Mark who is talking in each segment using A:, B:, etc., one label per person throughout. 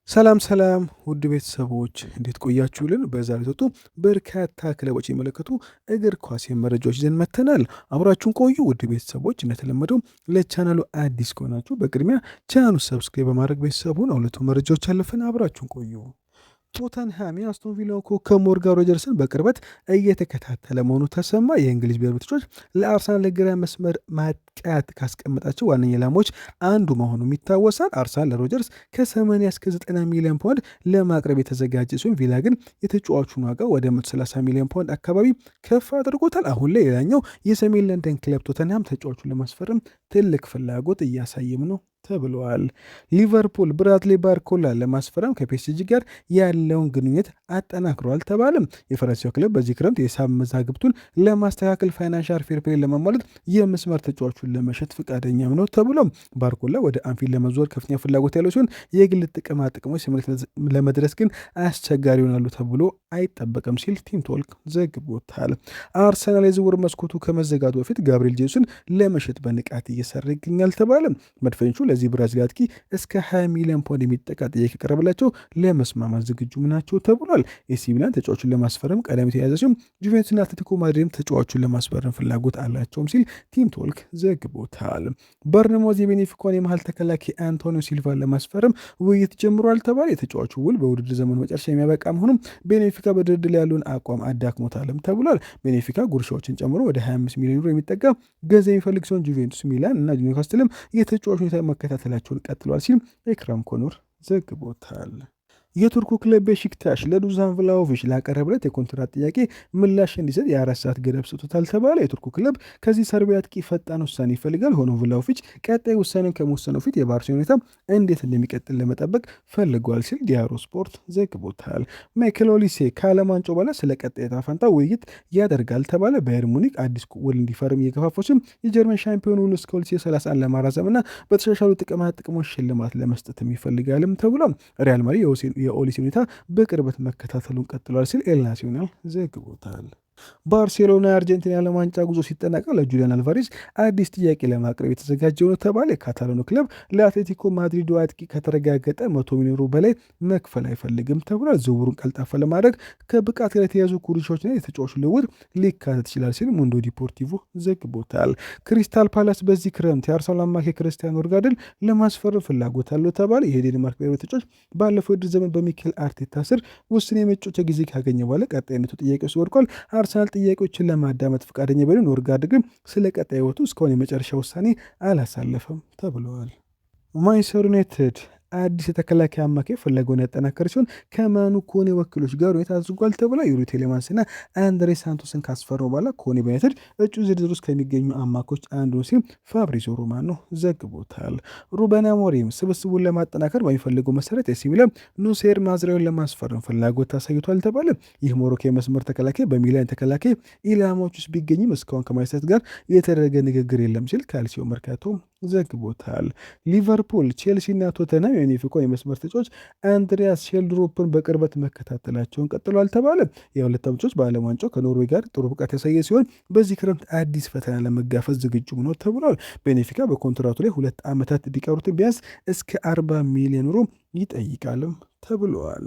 A: ሰላም ሰላም ውድ ቤተሰቦች እንዴት ቆያችሁልን? በዛሬው ዕለት በርካታ ክለቦች የሚመለከቱ እግር ኳስ መረጃዎች ይዘን መጥተናል። አብራችሁን ቆዩ ውድ ቤተሰቦች። እንደተለመደው ለቻናሉ አዲስ ከሆናችሁ በቅድሚያ ቻናሉ subscribe በማድረግ ቤተሰቡን ሁለቱ መረጃዎች አለፍን። አብራችሁን ቆዩ። ቶተንሃም የአስቶን ቪላው ኮከብ ሞርጋን ሮጀርስን በቅርበት እየተከታተለ መሆኑ ተሰማ። የእንግሊዝ ብሔራዊ ተጫዋች ለአርሰናል ለግራ መስመር ማጥቃት ካስቀመጣቸው ዋነኛ ኢላማዎች አንዱ መሆኑም ይታወሳል። አርሰናል ለሮጀርስ ከ80 እስከ 90 ሚሊዮን ፓውንድ ለማቅረብ የተዘጋጀ ሲሆን ቪላ ግን የተጫዋቹን ዋጋ ወደ 130 ሚሊዮን ፓውንድ አካባቢ ከፍ አድርጎታል። አሁን ላይ ሌላኛው የሰሜን ለንደን ክለብ ቶተንሃም ተጫዋቹን ለማስፈረም ትልቅ ፍላጎት እያሳየም ነው ተብለዋል። ሊቨርፑል ብራድሊ ባርኮላ ለማስፈረም ከፒኤስጂ ጋር ያለውን ግንኙነት አጠናክሯል ተባለም። የፈረንሳዩ ክለብ በዚህ ክረምት የሂሳብ መዛግብቱን ለማስተካከል financial fair play ለማሟላት የመስመር ተጫዋቹን ለመሸጥ ፈቃደኛም ነው ተብሎ ባርኮላ ወደ አንፊልድ ለመዞር ከፍተኛ ፍላጎት ያለው ሲሆን የግል ጥቅማ ጥቅሞች ስምምነት ለመድረስ ግን አስቸጋሪ ይሆናሉ ተብሎ አይጠበቅም ሲል ቲም ቶልክ ዘግቦታል። አርሰናል የዝውውር መስኮቱ ከመዘጋቱ በፊት ጋብሪኤል ጄሱስን ለመሸጥ በንቃት እየሰራ ይገኛል ተባለ። መድፈኞቹ ለዚህ ብራዚል አጥቂ እስከ 20 ሚሊዮን ፓውንድ የሚጠጋ ጥያቄ ከቀረበላቸው ለመስማማት ዝግጁ ናቸው ተብሏል። ኤሲ ሚላን ተጫዋቹን ለማስፈረም ቀዳሚ የተያዘ ሲሆን ጁቬንቱስና አትሌቲኮ ማድሪድም ተጫዋቹን ለማስፈረም ፍላጎት አላቸውም ሲል ቲም ቶልክ ዘግቦታል። በርንማውዝ የቤኔፊካን የመሀል ተከላካይ አንቶኒዮ ሲልቫን ለማስፈረም ውይይት ጀምሯል ተባለ። የተጫዋቹ ውል በውድድር ዘመኑ መጨረሻ የሚያበቃ መሆኑም ቤኔፊካ በድርድር ላይ ያለውን አቋም አዳክሞታልም ተብሏል። ቤኔፊካ ጉርሻዎችን ጨምሮ ወደ 25 ሚሊዮን ዩሮ የሚጠጋ ገንዘብ የሚፈልግ ሲሆን ጁቬንቱስ፣ ሚላን እና ኒውካስትልም የተጫዋቹ ሁኔታ መከታተላቸውን ቀጥለዋል ሲል ኤክራም ኮኖር ዘግቦታል። የቱርኩ ክለብ ቤሺክታሽ ለዱዛን ቭላሆቪች ላቀረበለት የኮንትራት ጥያቄ ምላሽ እንዲሰጥ የ4 ሰዓት ገደብ ሰጥቶታል ተባለ። የቱርኩ ክለብ ከዚህ ሰርቢያ አጥቂ ፈጣን ውሳኔ ይፈልጋል። ሆኖም ቭላሆቪች ቀጣይ ውሳኔን ከመወሰኑ በፊት የባርሴሎና ሁኔታ እንዴት እንደሚቀጥል ለመጠበቅ ፈልጓል ሲል ዲያሮ ስፖርት ዘግቦታል። ማይክል ኦሊሴ ከዓለም ዋንጫው በኋላ ስለ ቀጣይ ዕጣ ፈንታ ውይይት ያደርጋል ተባለ። ባየር ሙኒክ አዲስ ውል እንዲፈርም እየገፋፋው ሲሆን የጀርመን ሻምፒዮን ውሉ እስከ 2031 ለማራዘም እና በተሻሻሉ ጥቅማ ጥቅሞች ሽልማት ለመስጠትም ይፈልጋልም ተብሏል። ሪያል ማድሪድ የኦሊሴ ሁኔታ በቅርበት መከታተሉን ቀጥሏል ሲል ኤል ናሲዮናል ዘግቦታል። ባርሴሎና የአርጀንቲና የዓለም ዋንጫ ጉዞ ሲጠናቀቅ ለጁሊያን አልቫሬዝ አዲስ ጥያቄ ለማቅረብ የተዘጋጀ ነው ተባለ። የካታሎኑ ክለብ ለአትሌቲኮ ማድሪድ አጥቂ ከተረጋገጠ 100 ሚሊዮን ዩሮ በላይ መክፈል አይፈልግም ተብሏል። ዝውውሩን ቀልጣፋ ለማድረግ ከብቃት ጋር የተያዙ ጉርሻዎችና የተጫዋቹ ልውውጥ ሊካተት ይችላል ሲል ሙንዶ ዲፖርቲቮ ዘግቦታል። ክሪስታል ፓላስ በዚህ ክረምት የአርሰናል አማካይ ክርስቲያን ኖርጋርድን ለማስፈረም ፍላጎት አለው ተባለ። ይህ የዴንማርክ ብሔራዊ ተጫዋች ባለፈው የውድድር ዘመን በሚኬል አርቴታ ስር ውስን የመጫወቻ ጊዜ ካገኘ በኋላ ቀጣይነቱ ጥያቄ ውስጥ ወድቋል። አርሰናል ጥያቄዎችን ለማዳመጥ ፈቃደኛ ቢሆንም ኖርጋርድ ግን ስለ ቀጣይ ሕይወቱ እስካሁን የመጨረሻ ውሳኔ አላሳለፈም ተብለዋል። ማንቸስተር ዩናይትድ አዲስ የተከላካይ አማካይ ፍለጋውን ያጠናከረ ሲሆን ከማኑ ኮኔ ወኪሎች ጋር ሁኔታ አድርጓል ተብሏል። ዩሪ ቴሌማንስና አንድሬ ሳንቶስን ካስፈረሙ በኋላ ኮኔ በዩናይትድ እጩ ዝርዝር ውስጥ ከሚገኙ አማካዮች አንዱ ሲል ፋብሪዚዮ ሮማኖ ዘግቦታል። ሩበን አሞሪም ስብስቡን ለማጠናከር በሚፈልገው መሰረት ኤሲ ሚላን ኑሴር ማዝራዊን ለማስፈረም ፍላጎት አሳይቷል ተባለ። ይህ ሞሮኮ የመስመር ተከላካይ በሚላን ተከላካይ ኢላማዎች ውስጥ ቢገኝም እስካሁን ከማንቸስተር ጋር የተደረገ ንግግር የለም ሲል ካልሲዮ መርካቶ ዘግቦታል። ሊቨርፑል፣ ቼልሲ እና ቶተንሃም የቤኔፊካውን የመስመር ተጫዋች አንድሪያስ ሼልድሮፕን በቅርበት መከታተላቸውን ቀጥሏል ተባለ። የሁለት ተጫዋች በዓለም ዋንጫው ከኖርዌይ ጋር ጥሩ ብቃት ያሳየ ሲሆን በዚህ ክረምት አዲስ ፈተና ለመጋፈጥ ዝግጁ ሆኖ ተብሏል። ቤኔፊካ በኮንትራቱ ላይ 2 ዓመታት ቢቀሩትም ቢያንስ እስከ 40 ሚሊዮን ዩሮ ይጠይቃልም ተብሏል።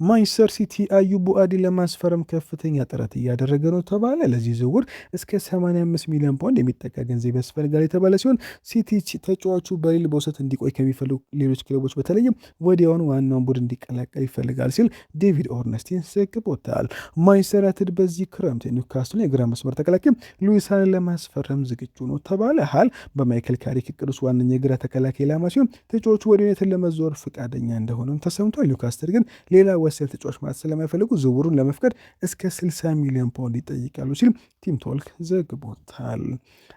A: ማንቸስተር ሲቲ አዩብ ቡአዲን ለማስፈረም ከፍተኛ ጥረት እያደረገ ነው ተባለ። ለዚህ ዝውውር እስከ 85 ሚሊዮን ፓውንድ የሚጠጋ ገንዘብ ያስፈልጋል የተባለ ሲሆን ሲቲ ተጫዋቹ በሊል በውሰት እንዲቆይ ከሚፈልጉ ሌሎች ክለቦች በተለይም ወዲያውኑ ዋናውን ቡድን እንዲቀላቀል ይፈልጋል ሲል ዴቪድ ኦርነስቲን ዘግቦታል። ማንቸስተር ዩናይትድ በዚህ ክረምት የኒውካስሉን የግራ መስመር ተከላካይ ሉዊስ ሃልን ለማስፈረም ዝግጁ ነው ተባለ። ሃል በማይክል ካሪክ እቅድ ውስጥ ዋነኛ የግራ ተከላካይ ኢላማ ሲሆን ተጫዋቹ ወደ ዩናይትድ ለመዘዋወር ፈቃደኛ እንደሆነም ተሰምቷል። ኒውካስትል ግን ሌላ ወሳኝ ተጫዋች ማለት ስለማይፈልጉ ዝውውሩን ለመፍቀድ እስከ 60 ሚሊዮን ፓውንድ ይጠይቃሉ ሲል ቲም ቶልክ ዘግቦታል።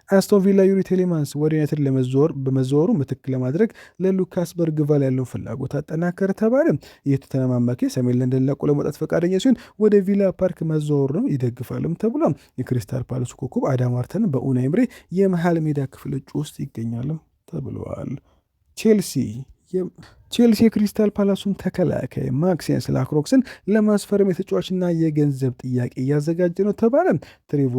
A: አስቶን ቪላ ዩሪ ቴሌማንስ ወደ ዩናይትድ ለመዘዋወር በመዘዋወሩ ምትክ ለማድረግ ለሉካስ በርግቫል ያለውን ፍላጎት አጠናከረ ተባለ። የቶተንሃም አማካይ ሰሜን ለንደን ለቆ ለመውጣት ፈቃደኛ ሲሆን ወደ ቪላ ፓርክ መዘዋወሩንም ይደግፋልም ተብሏል። የክሪስታል ፓላሱ ኮከብ አዳም ዋርተን በኡናይ ኤምሪ የመሃል ሜዳ ክፍል እጩ ውስጥ ይገኛልም ተብለዋል። ቼልሲ ቼልሲ የክሪስታል ፓላሱን ተከላካይ ማክሴንስ ላክሮክስን ለማስፈረም የተጫዋችና የገንዘብ ጥያቄ እያዘጋጀ ነው ተባለ። ትሬቮ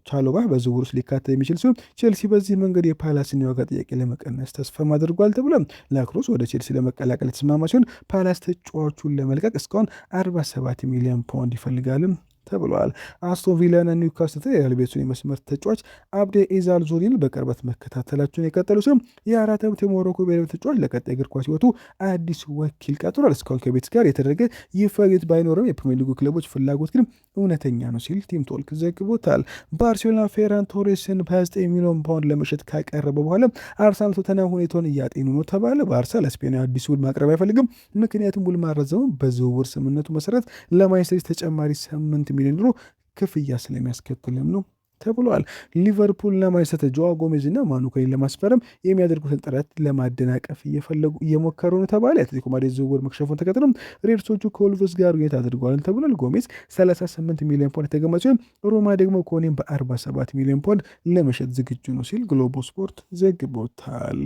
A: ቻሎባ በዝውውር ውስጥ ሊካተት የሚችል ሲሆን ቼልሲ በዚህ መንገድ የፓላስን የዋጋ ጥያቄ ለመቀነስ ተስፋም አድርጓል ተብሏል። ላክሮስ ወደ ቼልሲ ለመቀላቀል የተስማማ ሲሆን ፓላስ ተጫዋቹን ለመልቀቅ እስካሁን 47 ሚሊዮን ፓውንድ ይፈልጋልም ተብሏል። አስቶን ቪላና ኒውካስትል የሪያል ቤቲሱን የመስመር ተጫዋች አብዴ ኤዛልዙሊን በቅርበት መከታተላቸውን የቀጠሉ ሲሆን የ4 ዓመት የሞሮኮ ብሔራዊ ተጫዋች ለቀጣይ እግር ኳስ ሕይወቱ አዲስ ወኪል ቀጥሯል። እስካሁን ከቤቲስ ጋር የተደረገ ይፋ ውይይት ባይኖርም የፕሪሚየር ሊጉ ክለቦች ፍላጎት ግን እውነተኛ ነው ሲል ቲም ቶልክ ዘግቦታል። ባርሴሎና ፌራን ቶሬስን በ29 ሚሊዮን ፓውንድ ለመሸጥ ካቀረበ በኋላ አርሰናል ቶተንሃም ሁኔታውን እያጤኑ ነው ተባለ። ባርሳ ለስፔን አዲስ ውል ማቅረብ አይፈልግም። ምክንያቱም ውል ማራዘሙ በዝውውር ስምምነቱ መሰረት ለማንቸስተር ተጨማሪ 8 ሚሊዮን ዩሮ ክፍያ ስለሚያስከትልም ነው ተብሏል። ሊቨርፑልና ማንቸስተር ጆዋ ጎሜዝ እና ማኑ ኮኔን ለማስፈረም የሚያደርጉትን ጥረት ለማደናቀፍ እየፈለጉ እየሞከሩ ነው ተባለ። የአትሌቲኮ ማድሪድ ዝውውር መክሸፉን ተከትሎ ሬድሶቹ ከወልቭስ ጋር ውይይት አድርገዋል ተብሏል። ጎሜዝ 38 ሚሊዮን ፓውንድ የተገመተ ሲሆን ሮማ ደግሞ ኮኔን በ47 ሚሊዮን ፓውንድ ለመሸጥ ዝግጁ ነው ሲል ግሎቦ ስፖርት ዘግቦታል።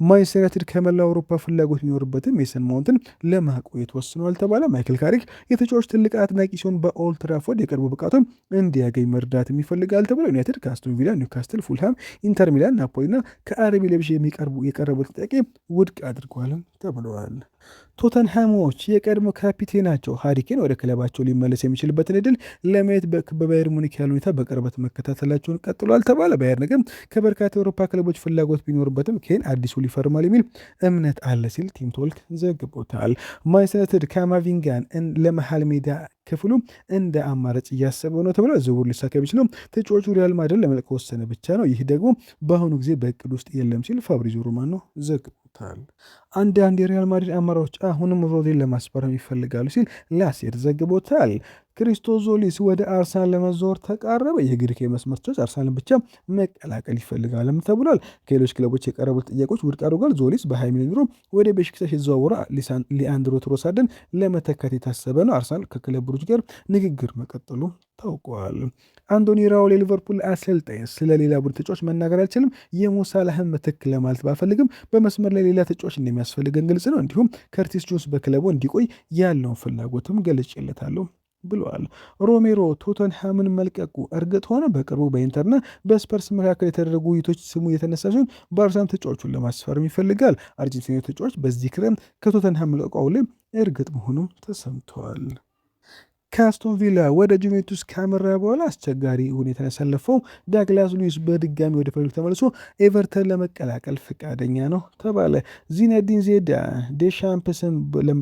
A: ማንቸስተር ዩናይትድ ከመላው አውሮፓ ፍላጎት ቢኖርበትም ሜሰን ማውንትን ለማቆየት ወስኗል ተባለ። ማይክል ካሪክ የተጫዋች ትልቅ አድናቂ ሲሆን በኦልድትራፎርድ የቅርቡ ብቃቱን እንዲያገኝ መርዳትም ይፈልጋል ተብሏል። ዩናይትድ ከአስቶን ቪላ፣ ኒውካስትል፣ ፉልሃም፣ ኢንተር ሚላን፣ ናፖሊ እና ከአርቢ ሌብዥ የቀረቡትን ጥያቄ ውድቅ አድርጓልም ተብለዋል። ቶተንሃሞች የቀድሞ ካፒቴናቸው ሃሪ ኬን ወደ ክለባቸው ሊመለስ የሚችልበትን እድል ለማየት በባየር ሙኒክ ያለ ሁኔታ በቅርበት መከታተላቸውን ቀጥሏል ተባለ። ባየርን ግን ከበርካታ የአውሮፓ ክለቦች ፍላጎት ቢኖርበትም ኬን አዲሱ ሊፈርማል የሚል እምነት አለ ሲል ቲም ቶልክ ዘግቦታል። ማንቸስተር ዩናይትድ ካማቪንጋን ለመሃል ሜዳ ክፍሉ እንደ አማራጭ እያሰበው ነው ተብሏል። ዝውውሩ ሊሳካ የሚችለው ተጫዋቹ ሪያል ማድሪድ ለመልቀቅ ከወሰነ ብቻ ነው። ይህ ደግሞ በአሁኑ ጊዜ በእቅድ ውስጥ የለም ሲል ፋብሪዚዮ ሮማኖ ዘግቦታል። አንዳንድ የሪያል ማድሪድ አመራሮች አሁንም ሮድሪን ለማስፈረም ይፈልጋሉ ሲል ላሴር ዘግቦታል። ክሪስቶስ ዞሊስ ወደ አርሰናል ለመዛወር ተቃረበ። የግሪክ የመስመር ተጫዋች አርሰናልን ብቻ መቀላቀል ይፈልጋልም ተብሏል። ከሌሎች ክለቦች የቀረቡት ጥያቄዎች ውድቅ አድርጓል። ዞሊስ በ20 ሚሊዮን ዩሮ ወደ ቤሺክታሽ የተዘዋወረ ሊአንድሮ ትሮሳርድን ለመተካት የታሰበ ነው። አርሰናል ከክለብ ብሩጅ ጋር ንግግር መቀጠሉ ታውቋል። አንዶኒ ራውል የሊቨርፑል አሰልጣኝ ስለ ሌላ ቡድን ተጫዋች መናገር አልችልም፣ የሞ ሳላህን ምትክ ለማለት ባልፈልግም በመስመር ላይ ሌላ ተጫዋች እንደሚያስፈልገን ግልጽ ነው። እንዲሁም ከርቲስ ጆንስ በክለቡ እንዲቆይ ያለውን ፍላጎትም ገልጬለታለሁ ብለዋል። ሮሜሮ ቶተንሃምን መልቀቁ እርግጥ ሆነ። በቅርቡ በኢንተርና በስፐርስ መካከል የተደረጉ ውይይቶች ስሙ የተነሳ ሲሆን ባርሳም ተጫዋቹን ለማስፈረም ይፈልጋል። አርጀንቲናዊ ተጫዋች በዚህ ክረምት ከቶተንሃም መልቀቁ አሁን ላይ እርግጥ መሆኑም ተሰምተዋል። ከአስቶን ቪላ ወደ ጁቬንቱስ ካመራ በኋላ አስቸጋሪ ሁኔታ ያሳለፈው ዳግላስ ሉዊስ በድጋሚ ወደ ፕሪሚየር ሊግ ተመልሶ ኤቨርተን ለመቀላቀል ፈቃደኛ ነው ተባለ። ዚነዲን ዚዳን ዴሻምፕስን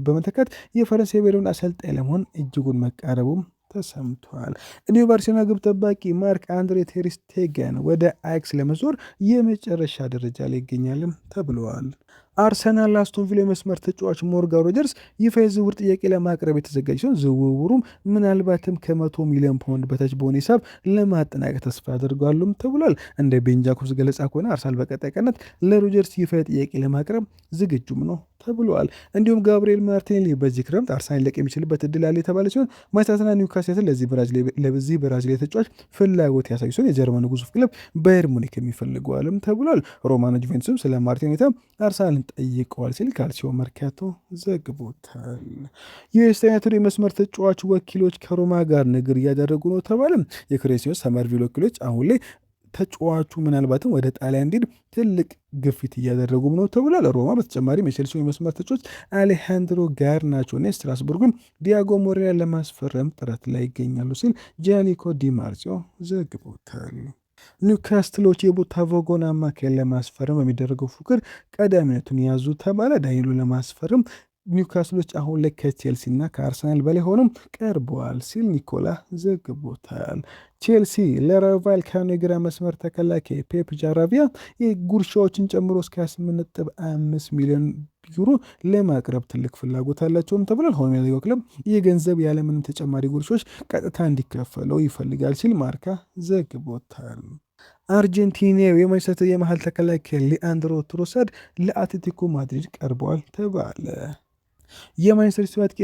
A: በመተካት የፈረንሳይ ብሔራዊ አሰልጣኝ ለመሆን እጅጉን መቃረቡም ተሰምቷል። እንዲሁ ባርሴሎና ግብ ጠባቂ ማርክ አንድሬ ቴርስቴገን ወደ አያክስ ለመዞር የመጨረሻ ደረጃ ላይ ይገኛልም ተብለዋል። አርሰናል ለአስቶን ቪላ የመስመር ተጫዋች ሞርጋን ሮጀርስ ይፋ የዝውውር ጥያቄ ለማቅረብ የተዘጋጀ ሲሆን ዝውውሩም ምናልባትም ከ100 ሚሊዮን ፓውንድ በታች በሆነ ሂሳብ ለማጠናቀቅ ተስፋ ያደርጋሉም ተብሏል። እንደ ቤን ጃኮብስ ገለጻ ከሆነ አርሰናል በቀጣይ ቀናት ለሮጀርስ ይፋ ጥያቄ ለማቅረብ ዝግጁም ነው ተብሏል። እንዲሁም ጋብሪኤል ማርቲኔሊ በዚህ ክረምት አርሰናል ሊለቅ የሚችልበት እድል አለ የተባለ ሲሆን ማንቸስተርና ኒውካስል ለዚህ ብራዚላዊ ተጫዋች ፍላጎት ያሳዩ ሲሆን የጀርመኑ ግዙፍ ክለብ ባየር ሙኒክ የሚፈልገዋልም ተብሏል። ሮማና ጁቬንቱስም ስለ ማርቲኔሊ ሁኔታ አርሰናልን ጠይቀዋል ሲል ካልሲዮ መርካቶ ዘግቦታል። የዌስት ዩናይትድ የመስመር ተጫዋች ወኪሎች ከሮማ ጋር ንግግር እያደረጉ ነው ተባለ። የክሬሲዮ ሰመርቪል ወኪሎች አሁን ላይ ተጫዋቹ ምናልባትም ወደ ጣሊያን እንዲሄድ ትልቅ ግፊት እያደረጉም ነው ተብሏል። ሮማ በተጨማሪም የቼልሲው የመስመር ተጫዋች አሌሃንድሮ ጋርናቾ እና የስትራስቡርግን ዲያጎ ሞሬራ ለማስፈረም ጥረት ላይ ይገኛሉ ሲል ጃኒኮ ዲማርዚዮ ዘግቦታል። ኒውካስትሎች የቦታፎጎን አማካይ ለማስፈረም በሚደረገው ፉክክር ቀዳሚነቱን ያዙ ተባለ። ዳኒሎ ለማስፈረም ኒውካስሎች አሁን ላይ ከቼልሲ እና ከአርሰናል በላይ ሆኖም ቀርበዋል ሲል ኒኮላ ዘግቦታል። ቼልሲ ለራዮ ቫልካኖ የግራ መስመር ተከላካይ ፔፕ ጃራቪያ የጉርሻዎችን ጨምሮ እስከ 28.5 ሚሊዮን ዩሮ ለማቅረብ ትልቅ ፍላጎት አላቸውም ተብሏል። ሆኖም የላሊጋው ክለብ ይህ ገንዘብ ያለምንም ተጨማሪ ጉርሻዎች ቀጥታ እንዲከፈለው ይፈልጋል ሲል ማርካ ዘግቦታል። አርጀንቲናዊ የማንቸስተር የመሀል ተከላካይ ሊአንድሮ ትሮሳርድ ለአትሌቲኮ ማድሪድ ቀርበዋል ተባለ። የማንቸስተር ሲቲ አጥቂ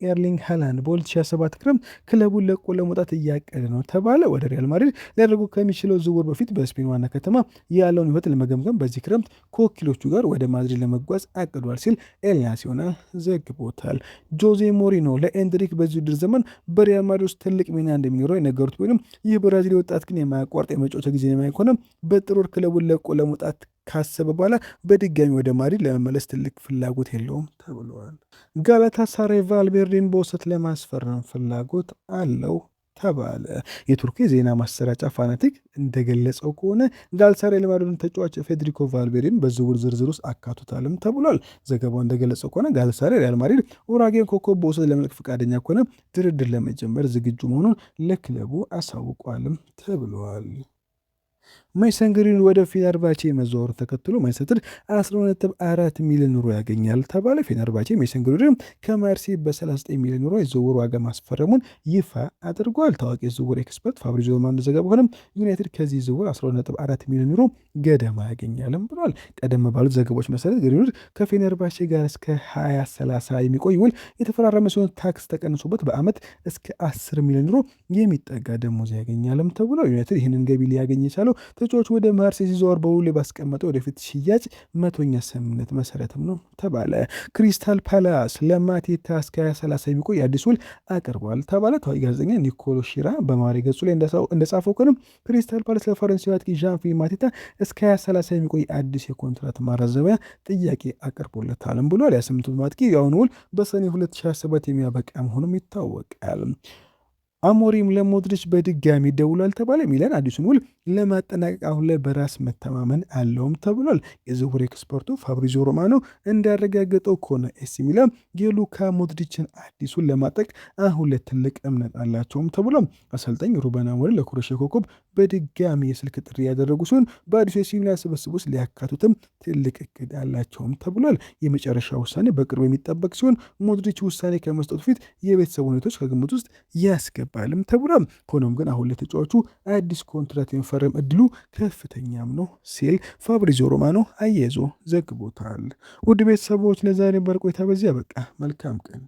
A: ኤርሊንግ ሃላንድ በ2027 ክረምት ክለቡን ለቆ ለመውጣት እያቀደ ነው ተባለ። ወደ ሪያል ማድሪድ ሊያደርጉ ከሚችለው ዝውውር በፊት በስፔን ዋና ከተማ ያለውን ሕይወት ለመገምገም በዚህ ክረምት ከወኪሎቹ ጋር ወደ ማድሪድ ለመጓዝ አቅዷል ሲል ኤል ናሲዮናል ዘግቦታል። ጆዜ ሞሪኖ ለኤንድሪክ በዚህ ውድድር ዘመን በሪያል ማድሪድ ውስጥ ትልቅ ሚና እንደሚኖረው የነገሩት ቢሆንም ይህ ብራዚል ወጣት ግን የማያቋርጥ የመጫወቻ ጊዜ የማይሆነ በጥር ወር ክለቡን ለቆ ለመውጣት ካሰበ በኋላ በድጋሚ ወደ ማድሪድ ለመመለስ ትልቅ ፍላጎት የለውም ተብሏል። ጋላታሳራይ ቫልቬርዴን በውሰት ለማስፈረም ፍላጎት አለው ተባለ። የቱርክ የዜና ማሰራጫ ፋናቲክ እንደገለጸው ከሆነ ጋላታሳራይ የማድሪዱን ተጫዋች ፌዴሪኮ ቫልቬርዴን በዝውውር ዝርዝር ውስጥ አካቶታልም ተብሏል። ዘገባው እንደገለጸው ከሆነ ጋላታሳራይ ሪያል ማድሪድ ኡራጌን ኮከብ በውሰት ለመልቀቅ ፈቃደኛ ከሆነ ድርድር ለመጀመር ዝግጁ መሆኑን ለክለቡ አሳውቋልም ተብሏል። ሜሰን ግሪንውድ ወደ ፌነርባቼ መዘዋወሩ ተከትሎ ማንቸስተር 12.4 ሚሊዮን ዩሮ ያገኛል ተባለ። ፌነርባቼ ሜሰን ግሪንውድን ከማርሴይ በ39 ሚሊዮን ዩሮ የዝውውር ዋጋ ማስፈረሙን ይፋ አድርጓል። ታዋቂ የዝውውር expert ፋብሪዚዮ ሮማኖ ዘገባ ከሆነም ዩናይትድ ከዚህ ዝውውር 12.4 ሚሊዮን ዩሮ ገደማ ያገኛልም ብሏል። ቀደም ባሉት ዘገባዎች መሰረት ግሪንውድ ከፌነርባቼ ጋር እስከ 2030 የሚቆይ ውል የተፈራረመ ሲሆን ታክስ ተቀንሶበት በዓመት እስከ 10 ሚሊዮን ዩሮ የሚጠጋ ደሞዝ ያገኛልም ተብሏል። ዩናይትድ ይህንን ገቢ ሊያገኝ የቻለው ተጫዋቹ ወደ ማርሴይ ሲዘዋወር በውል ባስቀመጠው ወደፊት ሽያጭ መቶኛ ስምምነት መሰረትም ነው ተባለ። ክሪስታል ፓላስ ለማቴታ እስከ 2030 የሚቆይ አዲስ ውል አቅርቧል ተባለ። ታዋቂ ጋዜጠኛ ኒኮሎ ሺራ በማህበራዊ ገጹ ላይ እንደጻፈው ከሆነም ክሪስታል ፓላስ ለፈረንሳዩ አጥቂ ዣን ፊሊፕ ማቴታ እስከ 2030 የሚቆይ አዲስ የኮንትራት ማራዘሚያ ጥያቄ አቅርቦለታልም ብሏል። የ28 አጥቂ የአሁኑ ውል በሰኔ 2027 የሚያበቃ መሆኑም ይታወቃል። አሞሪም ለሞድሪች በድጋሚ ደውሏል ተባለ። ሚላን አዲሱን ውል ለማጠናቀቅ አሁን ላይ በራስ መተማመን አለውም ተብሏል። የዝውውር expert ኡ ፋብሪዚዮ ሮማኖ እንዳረጋገጠው ከሆነ ኤሲ ሚላን የሉካ ሞድሪችን አዲሱን ለማጠቅ አሁን ላይ ትልቅ እምነት አላቸውም ተብሏል። አሰልጣኝ ሩበን አሞሪም ለክሮኤሽያ ኮከብ በድጋሚ የስልክ ጥሪ ያደረጉ ሲሆን በአዲሱ ኤሲ ሚላን ስብስብ ውስጥ ሊያካቱትም ትልቅ እቅድ አላቸውም ተብሏል። የመጨረሻ ውሳኔ በቅርቡ የሚጠበቅ ሲሆን ሞድሪች ውሳኔ ከመስጠቱ ፊት የቤተሰብ ሁኔታዎች ከግምት ውስጥ ያስገባልም ተብሏል። ሆኖም ግን አሁን ለተጫዋቹ አዲስ ኮንትራት የመፈረም እድሉ ከፍተኛም ነው ሲል ፋብሪዚዮ ሮማኖ አያይዞ ዘግቦታል። ውድ ቤተሰቦች ለዛሬ በርቆይታ በዚያ በቃ። መልካም ቀን።